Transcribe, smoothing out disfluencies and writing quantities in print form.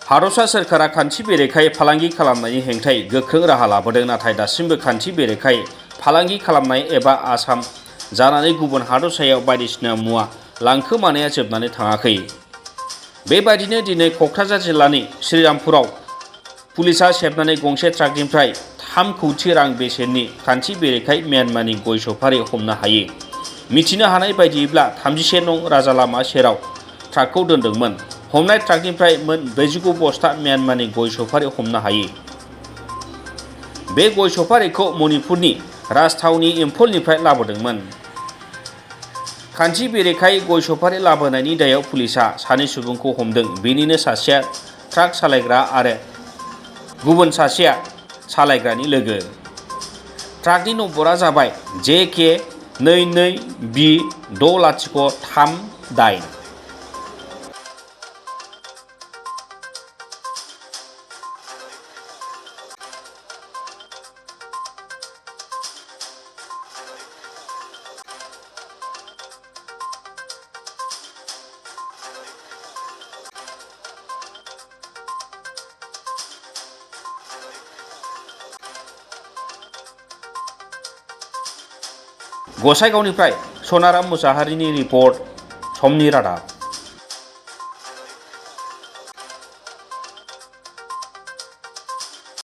हादरसा सोरखारा खान्थि बेरेखायै फालांगि खालामनायनि हेंथायै गोख्रों राहा लाबोदों, नाथाय दासिमबो खान्थि बेरेखायै फालांगि खालामनाय एबा आसाम जानानै गुबुन हादरसायाव बायदिसिना मुवा लांखोमानाया जोबनानै थाङाखै। बेबायदिनो दिनै क'क्राझार जिल्लानि श्रीरामपुराव पुलिसा सेबनानै गंसे ट्राकनिफ्राय 3 कौटि रां बेसेननि खान्थि बेरेखायै म्यानमारनि गय सफारि हमनो हायो। मिथिनो हानाय बायदियैब्ला 31 नं राजा लामा सेराव ट्राकखौ दोनदोंमोन। हमनाय ट्राकनिफ्राय मोन 49 बस्ता म्यानमारनि गय सफारि हमनो हायो। बे गय सफारिखौ मणिपुरनि राजथावनि इम्फलनिफ्राय लाबोदोंमोन। खान्थि बेरेखायै गय सफारि लाबोनायनि दायाव पुलिसा 2 सुबुंखौ हमदों। बेनिनो सासेया ट्राक सालायग्रा आरो गुबुन सासेया सालायग्रानि लोगो। ट्राकनि नम्बरा जाबाय JK22B6038। गसाइगावनिफ्राय सनाराम मुसाहारिनि रिपर्ट, समनि रादाब।